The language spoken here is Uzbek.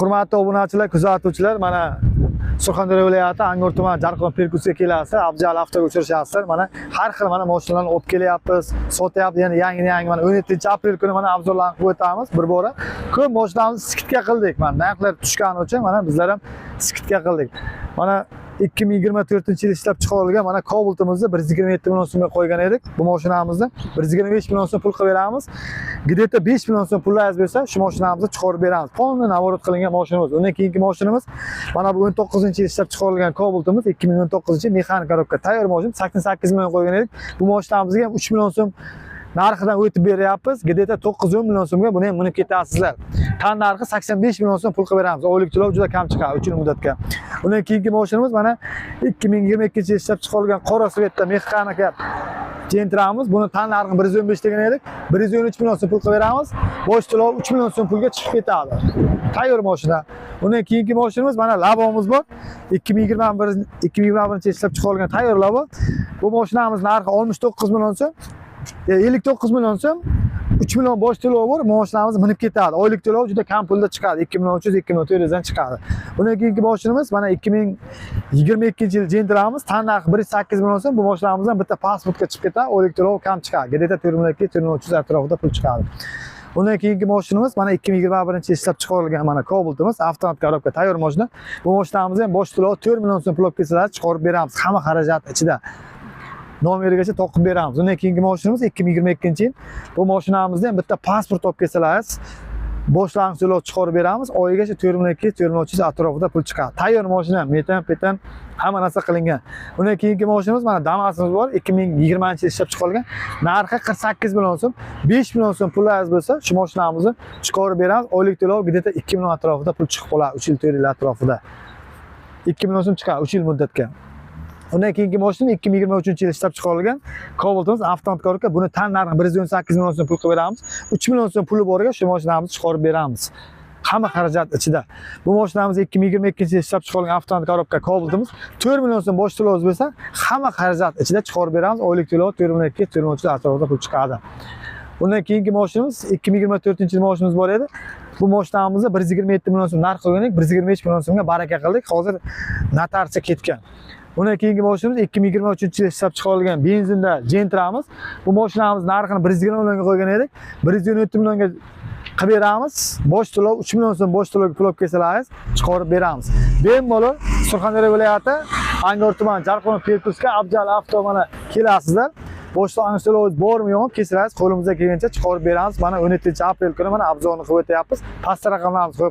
Hurmatli obunachilar, kuzatuvchilar, mana Surxondaryo viloyati Angor tumani Jarqon Perkusga kelasiz, Abjal avtoga uchrashasizlar. Mana har xil mana mashinalarni olib kelyapmiz, sotyapmiz, yana yangi mana 17-aprel kuni mana обзор larni qilib o'tamiz bir bora. Ko'p mashinamizni скидка qildik. Mana narxlar tushgani uchun mana bizlar ham скидка qildik. Mana 2024-yil ishlab chiqarilgan mana Cobaltimizni 127 million so'mga qo'ygan edik. Bu mashinamizni 125 million so'm pul qilib beramiz. Где-то 5 million so'm pullaringiz bo'lsa, shu mashinamizni chiqarib beramiz. Полный наворот qilingan mashinamiz. Undan keyingi mashinamiz mana bu 19-yil ishlab chiqarilgan Cobaltimiz, 2019-yil, mexanik коробка, tayyor mashina, 88 million qo'ygan edik. Bu mashinamizga ham 3 million so'm narxidan o'tib beryapmiz. Где-то 9-10 million so'mga buni ham minib ketasizlar. Tan narxi 85 million so'm pul qilib beramiz. Oylik to'lov juda kam chiqadi 3 yil muddatga. Undan keyingi mashinamiz mana 2022-yil ishlab chiqarilgan qora цвет da mexanika Gentramiz. Buni tan narxi 115 degan edik. 113 million so'm pul qilib beramiz. Bosh to'lov 3 million so'm pulga chiqib ketadi. Tayyor mashina. Undan keyingi mashinamiz mana Labomiz bor. 2021 ishlab chiqarilgan tayyor Labo. Bu mashinamiz narxi 69 million so'm. 59 million so'm. 3 million bosh to'lov bor, mashinamiz minib ketadi. Oylik to'lov juda kam pulda chiqadi. 2 million 300, 2 million 400 dan chiqadi. Undan keyingi mashinamiz mana 2022-yil Gentramiz, tan narxi 108 million so'm. Bu mashinamizdan bitta pasportga chiqib ketadi. Oylik to'lov kam chiqadi. Где-то 4 million 2, 4 million 300 atrofida pul chiqadi. Undan keyingi mashinamiz mana 2021-yil ishlab chiqarilgan mana Cobaltimiz, avtomat коробка, tayyor mashina. Bu mashinamizni ham bosh to'lov 4 million so'm pul olib kelsalar, chiqarib beramiz. Hamma xarajat ichida. Nomerigacha toqib beramiz. Undan keyingi mashinamiz 2022-yil. Bu mashinamizni ham bitta pasport olib kelsalar, boshlang'ich to'lov chiqarib beramiz. Oyigacha 4 million 200, 4 million 300 atrofida pul chiqadi. Tayyor mashina, metan, petan hamma narsa qilingan. Undan keyingi mashinamiz mana Damasimiz bor, 2020-yil ishlab chiqarilgan. Narxi 48 million so'm. 5 million so'm pullaringiz bo'lsa, shu mashinamizni chiqarib beramiz. Oylik to'lov где-то 2 million atrofida pul chiqib qoladi, 3 yil, 4 yil atrofida. 2 million so'm chiqadi 3 yil muddatga. Undan keyingi mashina 2023-yil ishlab chiqarilgan Cobaltimiz, avtomat коробка. Buni tan narxi 118 million so'm pul qilib beramiz. 3 million so'm puli boriga shu mashinamizni chiqarib beramiz. Hamma xarajat ichida. Bu mashinamiz 2022-yil ishlab chiqarilgan avtomat коробка Cobaltimiz, 4 million so'm bosh to'lovingiz bo'lsa, hamma xarajat ichida chiqarib beramiz. Oylik to'lov 4 million 2, 4 million 3 atrofida pul chiqadi. Undan keyingi mashinamiz 2024-yil mashinamiz bor edi. Bu mashinamizni 127 million so'm narx qo'ygan edik, 125 million so'mga baraka qildik. Hozir notariusga ketgan. Undan keyingi mashinamiz 2023-yil ishlab chiqarilgan benzinda Gentramiz. Bu mashinamiz narxini 120 millionga qo'ygan edik. 117 millionga qilib beramiz. Bosh to'lov 3 million so'm, bosh to'lovga pul olib kelsalaringiz, chiqarib beramiz. Bemalol Surxondaryo viloyati Angor tumani Jarqon Perkusga, Abjal avto mana kelasizlar. Boshlang'ich to'lovingiz bormi, yo'qmi, kelsangiz, qo'limizdan kelgancha chiqarib beramiz. Mana 17-aprel kuni mana обзор ni qilib o'tyapmiz. Pastda raqamlarimizni qo'yib